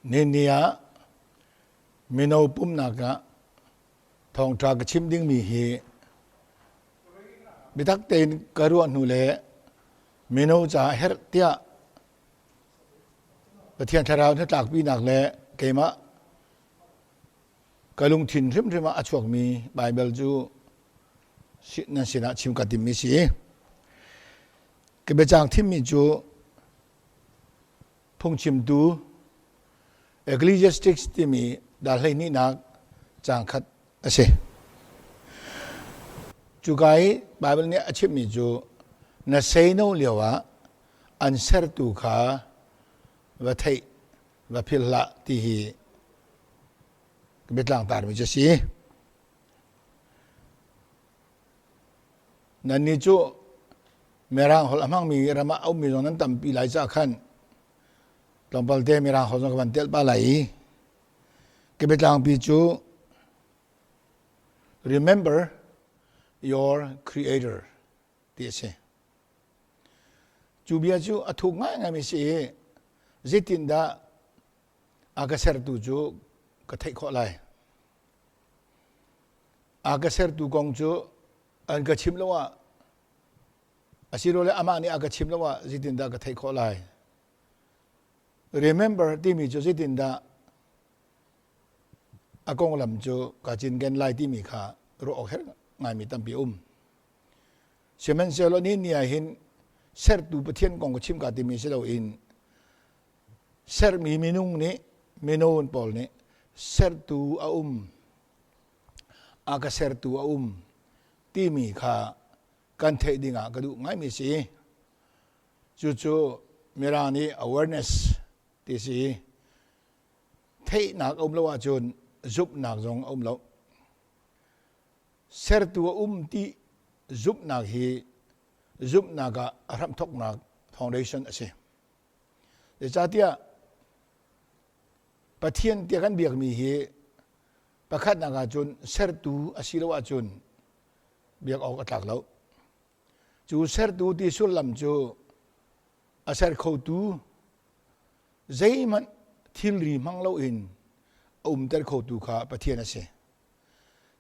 Nini ah mino pumnak ah thawngṭha ka chim dingmi hi biatak tein ka ruah hnu le mino caah herh tiah Pathian Thlarau hnatlakpinak le keimah ka lungthin hrimhrim ah a chuakmi Baibal cu nan sinah chim ka timmi si. Ka biacang thimmi cu phungchimtu Ecclesiastics timi dal hleihnihnak caang khat a si. Cuka i Baibal nih a chimmi cu na seino lio ah an sertu kha va theih va philh hlah ti hi biatlang tarmi cu a si. Nannih cu Mirang holh a hmangmi ram ah a ummi zong nan tampi lai caah khan tlawmpal te Mirang holh zong ka van telh pah lai i ka biatlangpi cu remember your creator ti a si. Cu bia cu a thuk ngaingaimi si i zeitindah a ka sertu cu ka theih khawh lai. A ka sertu kong cu an ka chimh lo ah asilole amah nih a ka chimh lo ah zeitindah ka theih khawh lai. Remember timi cu zeitindah a konglam cu ka cinken lai timi kha ruah awk herh ngaimi tampi um. Sihmanhsehlaw ni ni ah hin sertu Pathian kong ka chim ka timi si loin sermi minung nih mino pawl nih sertu a um a ka sertu a um timi kha kan theih ding ah ka duh ngaimi si. Cucu Mirang nih awareness ti si. Theihnak a um lo ahcun zumhnak zong a um lo. Sertu a um ti zumhnak hi zumhnak ah a hramthawknak foundation a si. Zeicahtiah Pathian tiah kan biakmi hi pakhatnak ahcun sertu a si lo ahcun biak awk a tlak lo. Cu sertu ti sullam cu a ser khotu zeihmanh thilri hmang loin a umter khotu kha Pathian a si.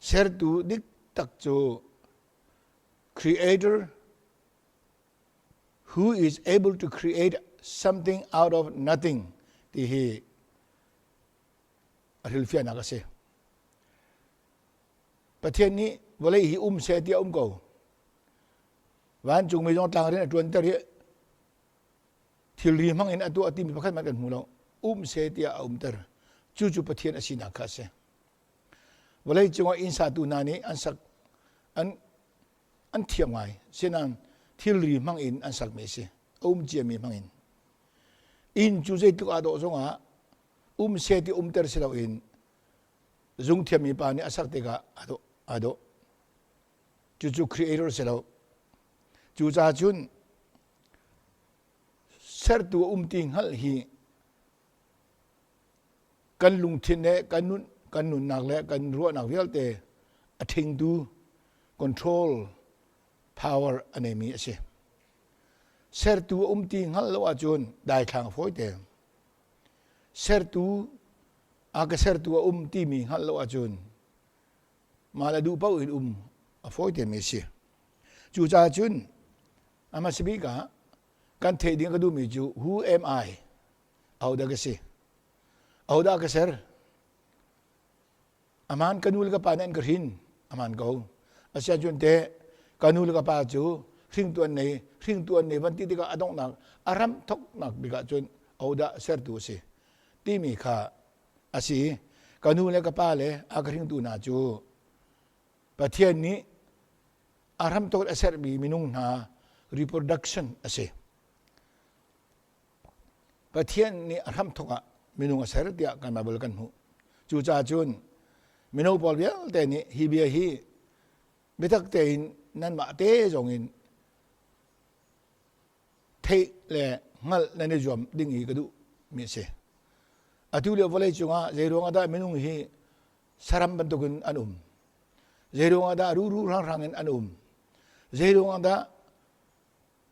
Sertu dik tak cu creator who is able to create something out of nothing ti hi a hrilhfiahnak a si. Pathian nih vawlei hi um seh ti a um ko. Vancungmi zong tlang rian a ṭuanter i thilri hmang in a tuah timi pakhat hmanh kan hmu lo. Um seh tiah a umter. Cucu Pathian a sinak kha a si. Vawlei cungah inn satu hna nih an sak an an thiam ngai. Sinain thilri hmang in an sakmi a si. A um ciami hmang in. Inn cu zeitluk aa dawh zongah um seh ti umter si loin zungthiammi pa nih a sak tikah aa dawh. Aa dawh. Cucu creator si lo. Cucaah cun sertu a um ti hngalh hi kan lungthin le kan nun kan nunnak le kan ruahnak vialte a ṭhingtu control power a neimi a si. Sertu a um ti hngalh lo ahcun daithlang fawi te. Sertu a ka sertu a um timi hngalh lo ahcun mah le duh paoh in um a fawi temi a si. Cucaah cun a hmasa bik ah kan theih ding ka duhmi cu who am I? Ahodah ka si? Ahodah ka ser? Aman ka nu le ka pa nih an ka hrin. Aman ko. Asiah cun teh ka nu le ka pa cu hringtu an nei, hringtu an nei van ti tikah a donghnak a ram thoknak bik ah cun ahodah sertu a si timi kha a si. Ka nu le ka pa le a ka hringtu hna cu Pathian nih a hramthok a sermi minung hna reproduction a si. Pathian nih a hramthok ah minung a ser tiah kan Bible kan hmuh. Cucaah cun mino pawl vialte nih hi bia hi biatak tein nanmah te zong in theih le hngalh nan i zuam ding hi ka duh mi a si. Atu lio vawlei cungah zeiruang ah dah minung hi saram bantukin an um? Zeiruang ah dah ruru hranghrang in an um? Zeiruang ah dah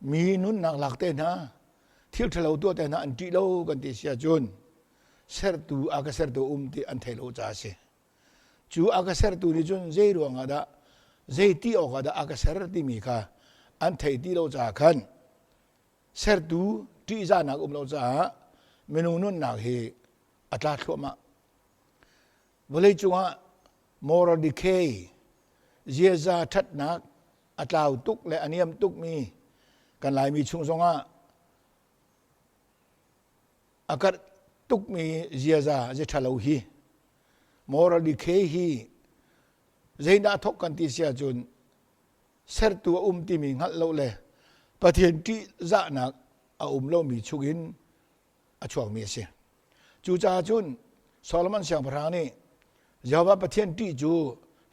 mi nunnak lak te hna thil ṭhalo tuah te hna an ṭih lo kan ti si ahcun. Sertu a ka sertu um ti an thei lo caah a si. Cu a ka sertu nih cun zei ruangah dah zei ti awk ah dah a ka ser timi kha an thei ti lo caah khan sertu ṭihzahnak um lo caah minung nunnak hi a tla thluahmah. Vawleicung ah moral decay ziaza ṭhatnak a tlau tuk le a niam tukmi kan Laimi chung zongah a karh tukmi ziaza zia ṭhalo hi moral decay hi zeidah thok kan ti si ahcun sertu a um timi hngalh lo le Pathian ṭihzahnak a um lomi chungin a chuakmi a si. Cucaah cun Solomon siangpahrang nih Jehovah Pathian ṭih cu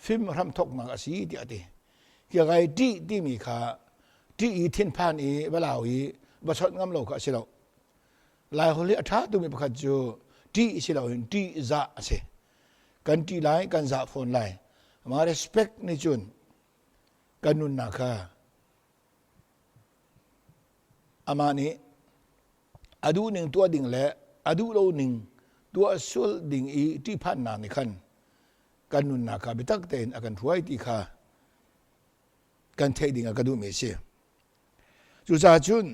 fim hramthawknak a si tiah a ti. Kiakai ṭih timi kha ṭih i thinphan i va lau i va chawnh ngam lo kha a si lo. Laiholh hi a ṭha tukmi pakhat cu ṭih si loin ṭihzah a si. Kan ṭih lai, kan zah fawn lai. Mah respect nih cun kan nunnak kha amah nih a duh ning tuah ding le a duh lo ning tuah sual ding i ṭihphannak nih khan kan nunnak kha biatak tein a kan hruai ti kha kan theih ding ah ka duhmi a si. Cucaah cun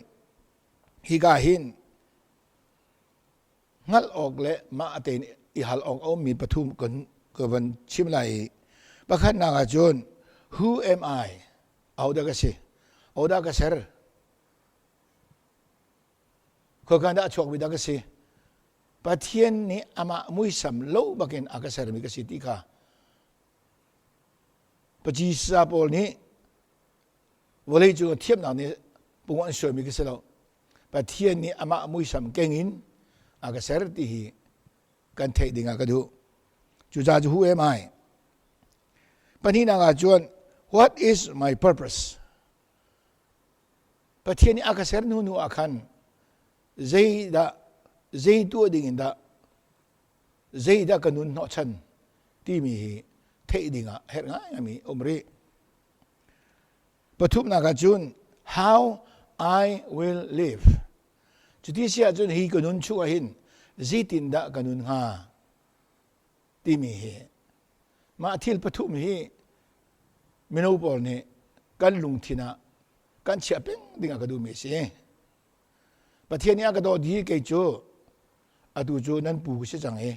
hika hin hngalh awk le mah tein i hal awk a ummi pathum kan ka van chim lai i pakhatnak ah cun who am I ahodah ka si ahodah ka ser Khoika dah a chuakmi dah ka si? Pathian nih amah muisam lo bakin a ka sermi ka si ti kha Pacisa pawl nih vawlei cung thiamnak nih pung an suaimi ka si lo. Pathian nih amah muisam keng in a ka ser ti hi kan theih ding ah ka duh. Cucaah cu who am I? Pahnihnak ah cun what is my purpose? Pathian nih a ka ser hnu hnu ah khan zeidah zei tuah ding in dah zeidah ka nun hnawhchan timi hi theih ding ah herh ngaingaimi um rih. Pathumnak ah cun how I will live. Cuti si ahcun hi ka nun chung ah hin zeitindah ka nun hnga timi hi mah thil pathum hi mino pawl nih kan lungthin ah kan chiah peng ding ah ka duhmi a si. Pathian nih a ka dawt hi kei cu atu cu nan pu ka si cang i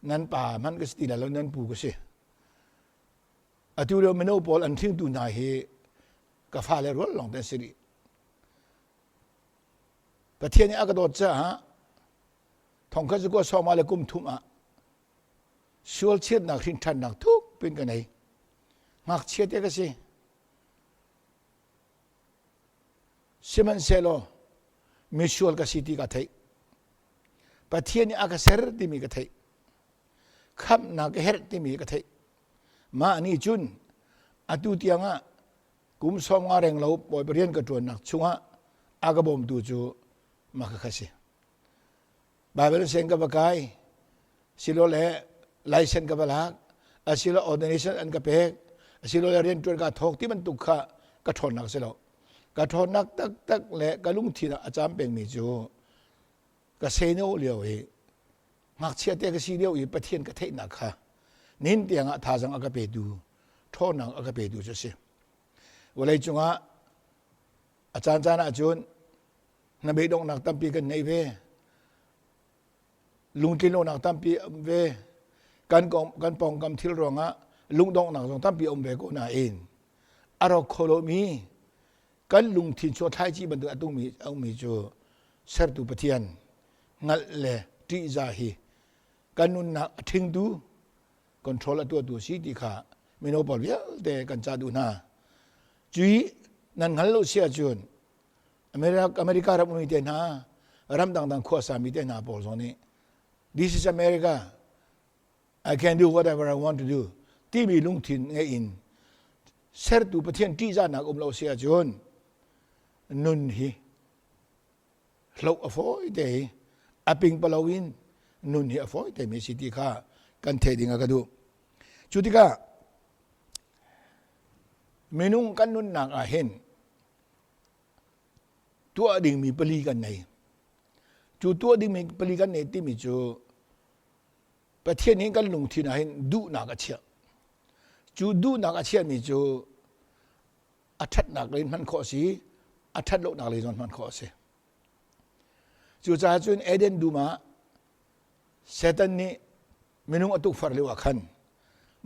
nan pa hmanh ka si ti lai lo nan pu ka si. Atu lio mino pawl an hringtu hna hi ka fale rual lawng te an si rih. Pathian nih a ka dawt caah thongkhat zakua sawma le kum thum ah sual chiatnak hrinṭhannak thuk pin ka nei. Ngakchia te ka si. Sihmanhsehlaw misual ka si ti ka theih. Pathian nih a ka ser timi ka theih. Khamhnak ka herh timi ka theih. Mah nih cun atu tiangah kum 50 reng lo Bawipa rian ka ṭuannak chungah a ka bawmtu cu mah kha si. Bible sen ka va kai silole license ka va lak asilo ordination an ka pek asilole rianṭuan ka thawk ti bantuk kha ka ṭhawnnak si lo ka ṭhawnnak taktak le ka lungthin ah a caam pengmi cu ka seno lio i ngakchia te ka si lio i Pathian ka theihnak kha nin tiang ah thazang a ka petu ṭhawnnak a ka petu cu a si vawlei cungah a caan caan ahcun hnabei donghnak tampi kan ngei ve lungtlinlonak tampi a um ve kan kan pawngkam thil ruangah lungdonghnak zong tampi a um ve ko nain a rawk kho lomi kan lungthin chuah thlaici bantuk a tungmi a ummi cu sertu Pathian hngalh le ṭihzah hi kan nunnak a ṭhingtu control a tuahtu si ti kha mino pawl vialte kan cah duh hna cui nan hngal lo si ahcun America ram ummi te hna ram dangdang khuasa mi te hna pawl zong nih this is America I can do whatever I want to do timi lungthin ngeih in sertu Pathian ṭihzahnak um lo si ahcun nun hi hloh a fawi te hi a pingpalo in nun hi a fawi te mi si ti kha kan theih ding ah ka duh cu tikah minung kan nunnak ah hin tuah dingmi pali kan ngei. Cu tuah dingmi pali kan nei timi cu Pathian nih kan lungthin ah hin duhnak a chiah. Cu duhnak a chiahmi cu a ṭhatnak lei in hman khawh a si, a ṭhat lonak lei zong hman khawh a si. Cucaah cun Eden dum ah Satan nih minung a tukforh lio ah khan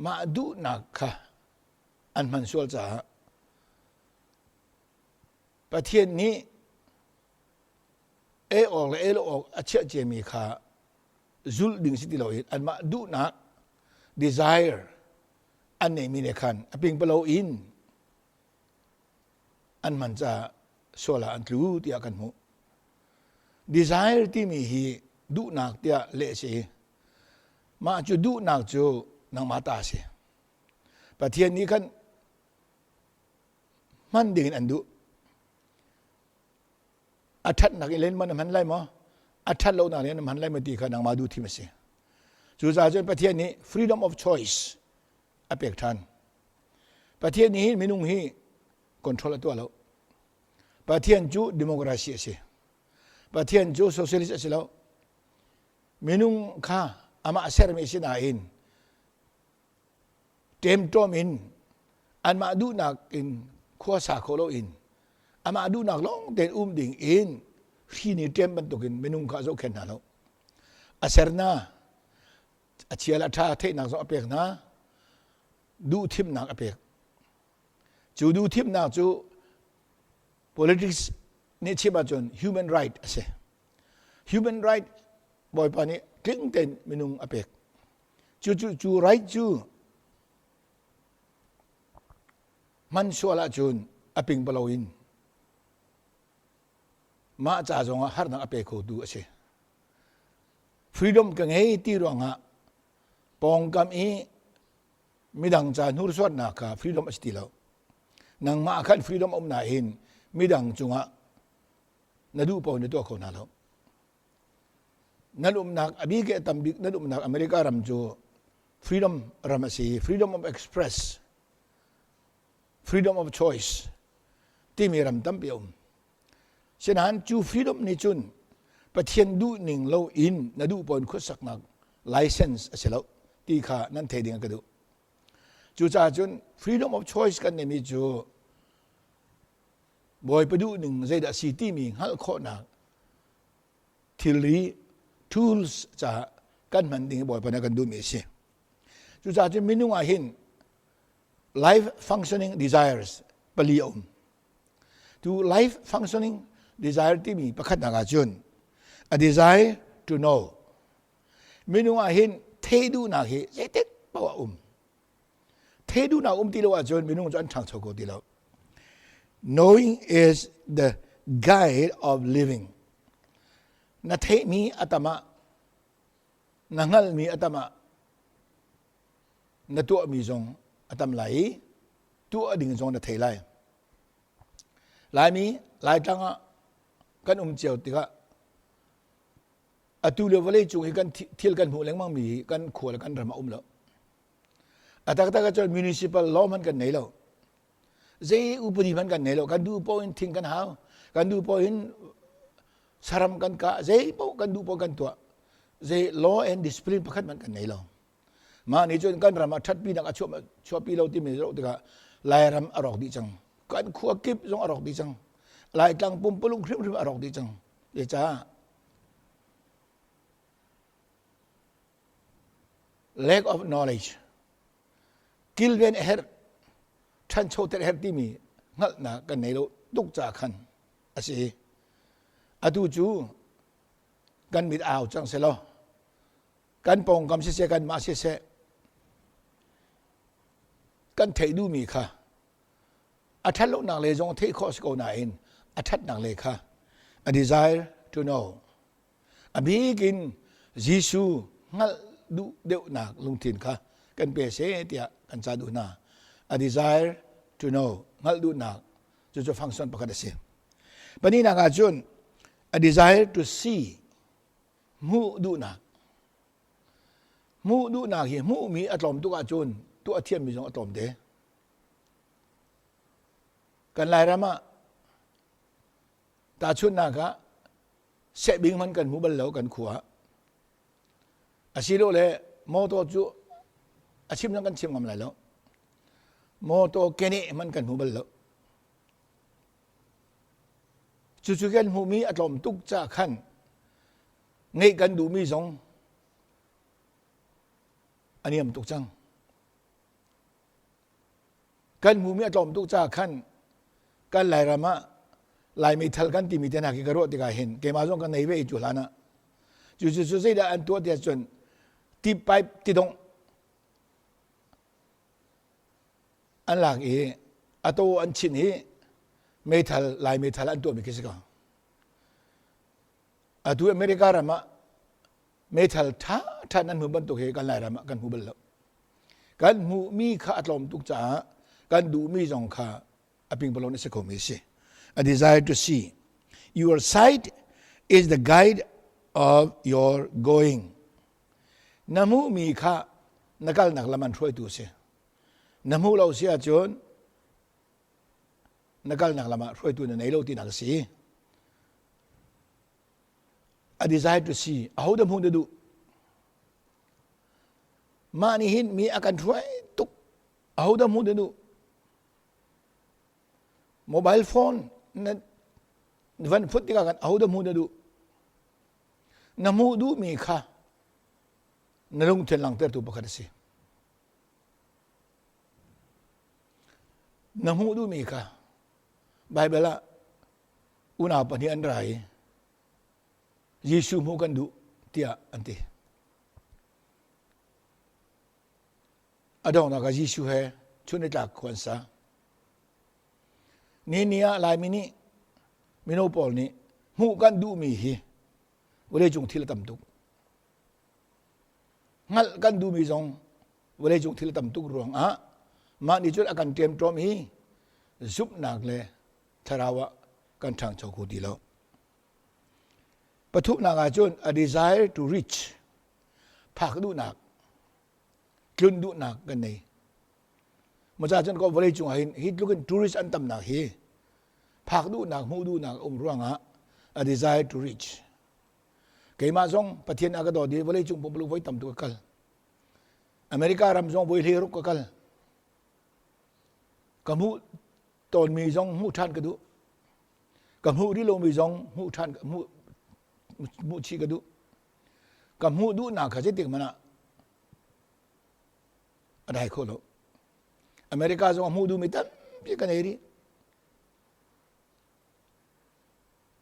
mah duhnak kha an hman sual caah Pathian nih ei awk le ei lo awk a chiah ciami kha zulh ding si ti loin anmah duhnak desire an neihmi ne khan a pingpalo in an hman caah sual ah an tlu tiah kan hmuh. Desire timi hi duhnak tiah leh a si. Mah cu duhnak cu nangmah ta a si. Pathian nih khan hman ding in an duh. A ṭhatnak in len man na hman lai maw? A ṭhat lonak in na hman lai maw ti kha nangmah duh thim a si. Cucaah cun Pathian nih freedom of choice a pek ṭhan. Pathian nih hin minung hi control a tuah lo. Pathian cu democracy a si. Pathian cu socialist a si lo. Minung kha amah sermi si nain ṭemṭawm in anmah duhnak in khua sa kho loin amah duhnak lawng tein um ding in hri nih ṭem bantukin minung kha a zohkhenh hna lo. A ser hna, a chia le a ṭha theihnak zong a pek hna, duhthimnak a pek. Cu duhthimnak cu politics nih chim ahcun human right a si. Human right Bawipa nih tling tein minung a pek. Cu cu cu right cu hman sual ahcun a pingpalo in mah ca zongah harnak a pe khotu a si. Freedom ka ngei ti ruangah pawngkam i midang ca hnursuannak kha freedom a si ti lo. Nangmah khan freedom a um nain midang cungah na duh paoh na tuah kho hna lo. Nan umnak a bik a tam bik nan umnak America ram cu freedom ram a si. Freedom of express, freedom of choice timi ram tampi a um. Sinain cu freedom nih cun Pathian duh ning lo in na duh paoh in khuasaknak license a si lo ti kha nan thei ding a ka duh. Cucaah cun freedom of choice kan neihmi cu Bawipa duh ning zeidah a si timi hngalh khawhnak thilri tools caah kan hman ding Bawipa nih kan duhmi a si. Cucaah cun minung ah hin life functioning desires pali a um. Tu life functioning desire timi pakhatnak ah cun a desire to know. Minung ah hin theih duhnak hi zeitik paoh a um. Theih duhnak um ti lo ahcun minung cu an ṭhangcho ko ti lo. Knowing is the guide of living. Na theihmi a tam ah, na hngalhmi a tam ah, na tuahmi zong a tam lai i tuah ding zong na thei lai. Laimi, Laitlang ah kan um cio tikah atu lio vawlei cung i kan thil kan hmuh lengmang mi hi kan khua le kan ram a um lo. A taktak ahcun municipal law hmanh kan nei lo. Zei upadi hmanh kan nei lo. Kan duh paoh in thing kan hau. Kan duh paoh in saram kan kah. Zei paoh kan duh paoh kan tuah. Zei law and discipline pakhat hmanh kan nei lo. Mah nih cun kan ram ah ṭhatpinak a chuahpi lo timi zoh tikah Lairam a rawk dih cang. Kan khua kip zong a rawk dih cang. Laitlang pumpulung hrimhrim a rawk dih cang. Zeicah? Lack of knowledge. Kilven a herh, ṭhanchoter a herh timi hngalhnak kan nei lo tuk ca khan a si. Atu cu kan mit au cang selaw kan pawngkam siseh kanmah siseh kan theih duhmi kha a ṭhat lonak lei zong theih khawh si ko nain a ṭhatnak lei kha a desire to know a bik in Jesuh hngalh duh deuhnak lungthin kha kan pe seh tiah kan ca duh hna a desire to know hngalh duhnak cucu function pakhat a si pahnihnak ah cun a desire to see hmuh duhnak hmuh duhnak hi hmuhmi a tlawm tuk ahcun tuah thiammi zong a tlawm te kan lairam ah tahchunhnak ah. Sehbing hmanh kan hmu bal lo kan khua. Asilole motor cu a chim zong kan chim ngam lai lo. Motor keneh hmanh kan hmu bal lo. Cucu kan hmuhmi a tlawm tuk ca khan ngeih kan duhmi zong a niam tuk cang. Kan hmuhmi a tlawm tuk caah khan kan Lairam ah Lai meithal kan timi te hna khi ka ruah tikah hin keimah zong ka nei ve i cu hlan ah cu cu cu zeidah an tuah tiah cun ti pipe tidongh an lak i a taw an chinh i meithal Lai meithal an tuahmi khi si ko. Atu America ram ah meithal ṭha ṭha nan hmu bantuk hi kan Lairam ah kan hmu bal lo. Kan hmuhmi kha a tlawm tuk caah kan duhmi zong kha a pingpalon a si khomi a si. A desire to see. Your sight is the guide of your going. Na hmuhmi kha na kalnak lam an hruaitu a si. Na hmuh lo si ahcun na kalnak lam ah hruaitu na nei lo tinak a si. A desire to see ahodah hmuh na duh mah nih hin mi a kan hruai tuk ahodah hmuh na duh mobile phone na van phut tikah kan ahodah hmuh na duh na hmuh duhmi kha na lungthin langhtertu pakhat a si na hmuh duhmi kha Bible ah unau pahnih an ra i Jesuh hmuh kan duh tiah an ti. A donghnak ah Jesuh he chun i tlak khua an sa. Ni ni ah Laimi nih mino pawl nih hmuh kan duhmi hi vawleicung thil a tam tuk. Hngalh kan duhmi zong vawleicung thil a tam tuk ruangah mah nih cun a kan ṭemṭawm i zumhnak le thlarau ah kan ṭhangcho kho ti lo. Pathumnak ah cun a desire to reach phak duhnak tlun duhnak kan nei. Maca cun ko vawlei cung ah hin hi tluk in tourist an tamnak hi phak duhnak hmuh duhnak um ruangah a desire to reach. Keimah zong Pathian a ka dawt i vawlei cung pumpuluk voi tam tuk ka kal. America ram zong voi hlei ruk ka kal. Ka hmuh tawnmi zong hmuh ṭhan ka duh. Ka hmuh rih lomi zong hmuh ṭhan hmuh hmuh chih ka duh. Ka hmuh duhnak kha zeitik hmanh ah a dai kho lo. America zong a hmuh duhmi tampi ka nei rih.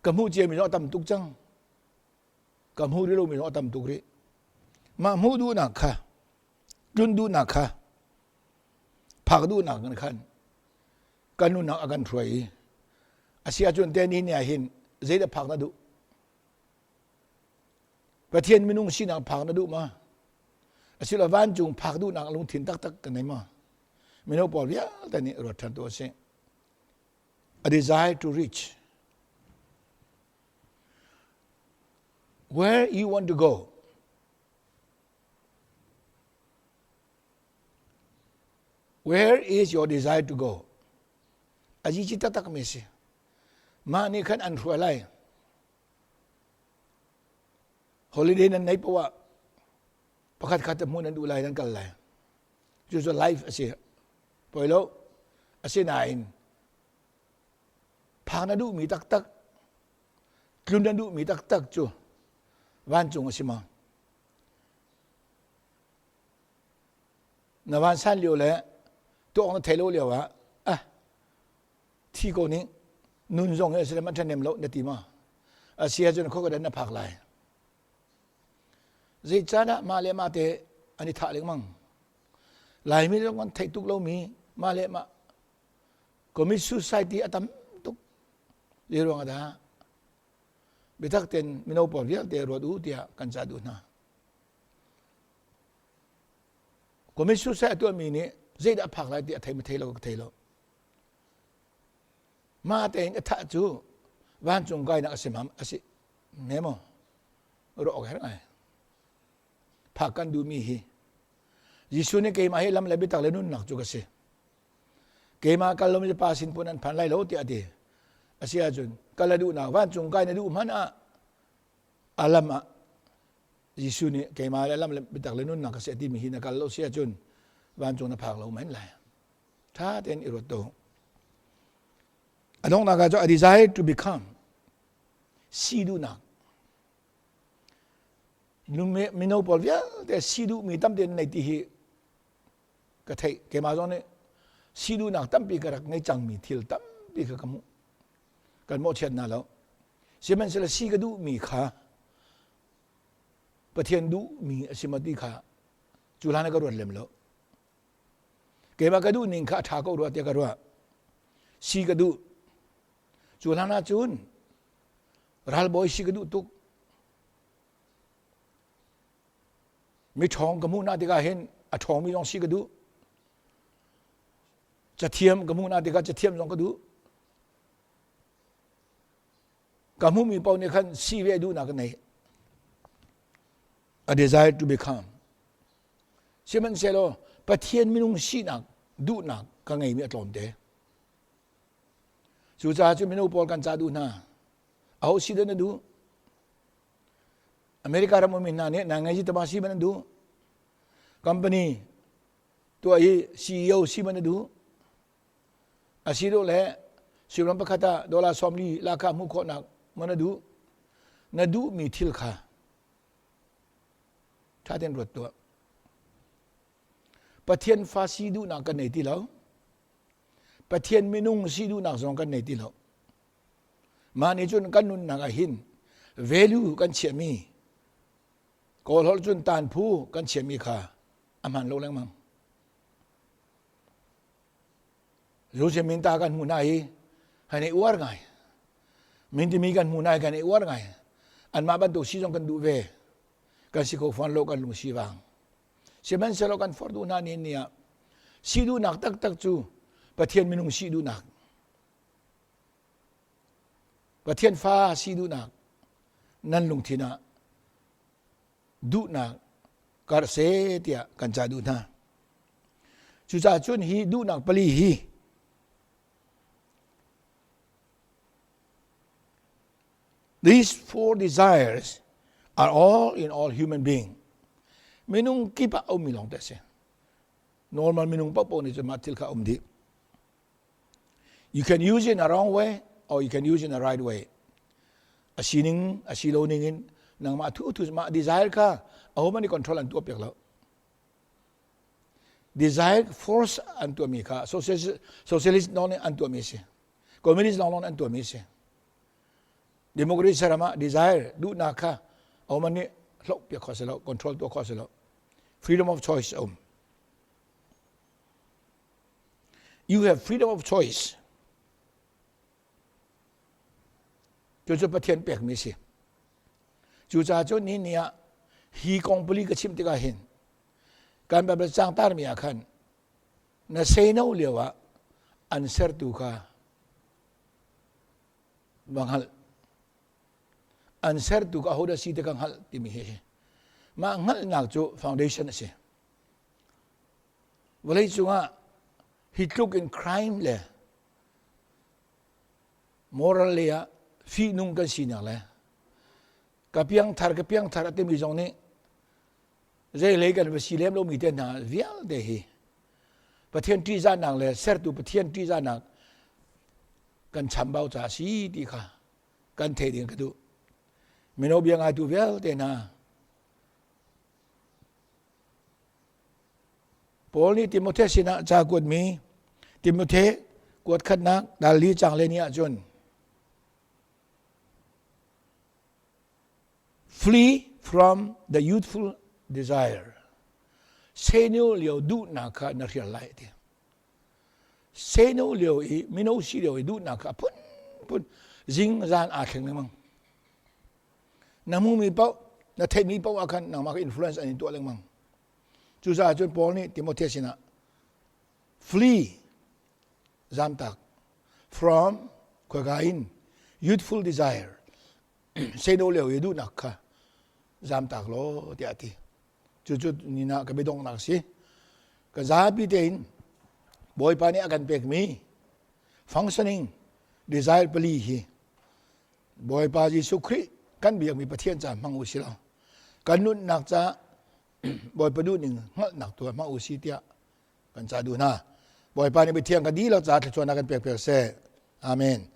Ka hmuh ciami zong a tam tuk cang. Ka hmuh rih lomi zong a tam tuk rih. Mah hmuh duhnak kha tlun duhnak kha phak duhnak kan khan kan nunnak a kan hruai i a si ahcun te ni ni ah hin zeidah phak na duh Pathian minung sinak phak na duh ma asilo vancung phak duhnak lungthin taktak kan nei ma mino pawl vialte nih ruat ṭhan tu a si a desire to reach where you want to go Where is your desire to go? A ci taktak mi si. Mah nih khan an hruai lai. Holiday nan nei poah pakhat khat hmun nan duh lai nan kal lai. Cu cu life a si. Poi lo. Asinain phak na duhmi taktak tlun na duhmi taktak cu vancung a si ma? Na vansan lio le tuak na thei lo lio ah ah thi ko ning nun zong hi a man ṭhahnem lo na ti ma a si ahcun khua ka na phak lai zeicahdah mah le mah te an i thah lengmang Laimi zong an theih tuk lomi mah le mah commit suicide ti a tam tuk zei ruang ah dah biatak ten mino pawl vialte ruat u tiah kan ca duh hna Commit suicide a tuahmi nih zeidah a phak lai ti a thei ma thei lo ka thei lo. Mah tein a thah cu vancung kainak a si mam a si ne maw ruah awk herh ngai. Phak kan duhmi hi Jesuh nih keimah hi lam le biatak le nunnak cu ka si. Keimah kal lomi pa sin pun an phan lai lo tiah a ti. A si ahcun kal a duhnak vancung kai na duh hmanh ah. A lam ah Jesuh nih keimah le lam le biatak le nunnak ka si a timi hi na kal lo si ahcun vancung na phak lo men lai. Tha tein i ruat to. A donghnak ah cu a desire to become si duhnak. Mino pawl vialte si duhmi tampi an nei ti hi ka theih. Keimah zong nih si duhnak tampi ka rak ngei cangmi thil tampi kha ka hmuh. Kan mawhchiat hna lo. Sihmanhsehlaw si ka duhmi kha Pathian duhmi a si maw ti kha cu hlan ah ka ruat lem lo. Keimah ka duh ning kha a ṭha ko rua tiah ka ruah. Si ka duh. Cu hlan ah cun ralbawi si ka duh tuk. Mi ṭhawng ka hmuh hna tikah hin a ṭhawngmi zong si ka duh. Cathiam ka hmuh hna tikah cathiam zong ka duh. Ka hmuhmi paoh nih khan si ve duhnak ka nei. A desire to become. Sihmanhsehlaw Pathian minung sinak duhnak ka ngeimi a tlawmte. Cucaah cu mino pawl kan ca duh hna. Aho si dah na duh? America ram ummi hna nih na ngei tama si man an duh. Company tuah i CEO si man na duh. Asilole suimilam pakhat ah dollar 40 laka hmuh khawhnak ma na duh. Na duhmi thil kha ṭha tein ruat tuah. Pathian fa si duhnak kan nei ti lo. Pathian minung si duhnak zong kan nei ti lo. Mah nih cun kan nunnak ah hin value kan chiahmi Kawl holh cun tanphu kan chiahmi kha a hman lo lengmang. Joseph minta kan hmuh hna hi kan i uar ngai. Min timi kan hmuh hna hi kan i uar ngai. Anmah bantuk si zong kan duh ve. Kan si kho fawn lo kan lung si vang. Sihmanhsehlaw kan forh duh hna ni ni ah si duhnak taktak cu Pathian minung si duhnak Pathian fa si duhnak nan lungthin ah duhnak karh seh tiah kan cah duh hna. Cucaah cun hi duhnak pali hi These four desires are all in all human being. Minung kip ah ummi lawng te a si. Normal minung paohpaoh nih cun mah thil kha um dih. You can use it in a wrong way or you can use it in the right way. A sining, a si lo ning in nangmah thu thu mah desire kha ahohmanh nih control an tuah piak lo. Desire force an tuahmi kha socialist, socialist lawng nih an tuahmi a si. Communist lawng lawng nih an tuahmi a si. Democracy ram ah desire duhnak kha ahohmanh nih hloh piak khawh a si lo, control tuah khawh a si lo. Freedom of choice a um. You have freedom of choice. Cucu Pathian pekmi si. Cucaah cun ni ni ah hi kong pali ka chim tikah hin kan Bible cang tarmi ah khan na seino lio ah an sertu kha va hngalh. An sertu kha ahodah si ti ka hngalh timi hi mah hngalhnak cu foundation a si. Vawleicung ah hi tluk in crime le moral lei ah fihnung kan sinak le ka piangthar ka piangthar a timi zong nih zeilei kan va si lem lomi te hna vialte hi Pathian ṭihzahnak le sertu Pathian ṭihzahnak kan chambau ca si ti kha kan theih ding ka duh. Mino bia ngaitu vialte hna Paul nih Timote sinah ca kuatmi Timote kuat khatnak dal li cang le ni ahcun flee from the youthful desire seno lio duhnak kha na hrial lai ti seno lio i mino si lio i duhnak kha phunphun zing zan aa thleng lengmang Na hmuhmi paoh, na theihmi paoh ah khan nangmah kha influence an in tuah lengmang. Cucaah cun Paul nih Timote sinah flee zamtak from khoika in youthful desire seino lio i duhnak kha zamtak law tiah a ti. Cucu nina ka biadonghnak si. Ka zapi tein Bawipa nih a kan pekmi functioning desire pali hi Bawipa Jesuh Khrih kan biakmi Pathian ca hmang u si lo kan nunnak ca Bawipa duhning hngalhnak tu hmang u si tiah kan ca duh hna. Bawipa nih Pathian kan dihlak ca thluachuahnak kan pek piak seh. Amen.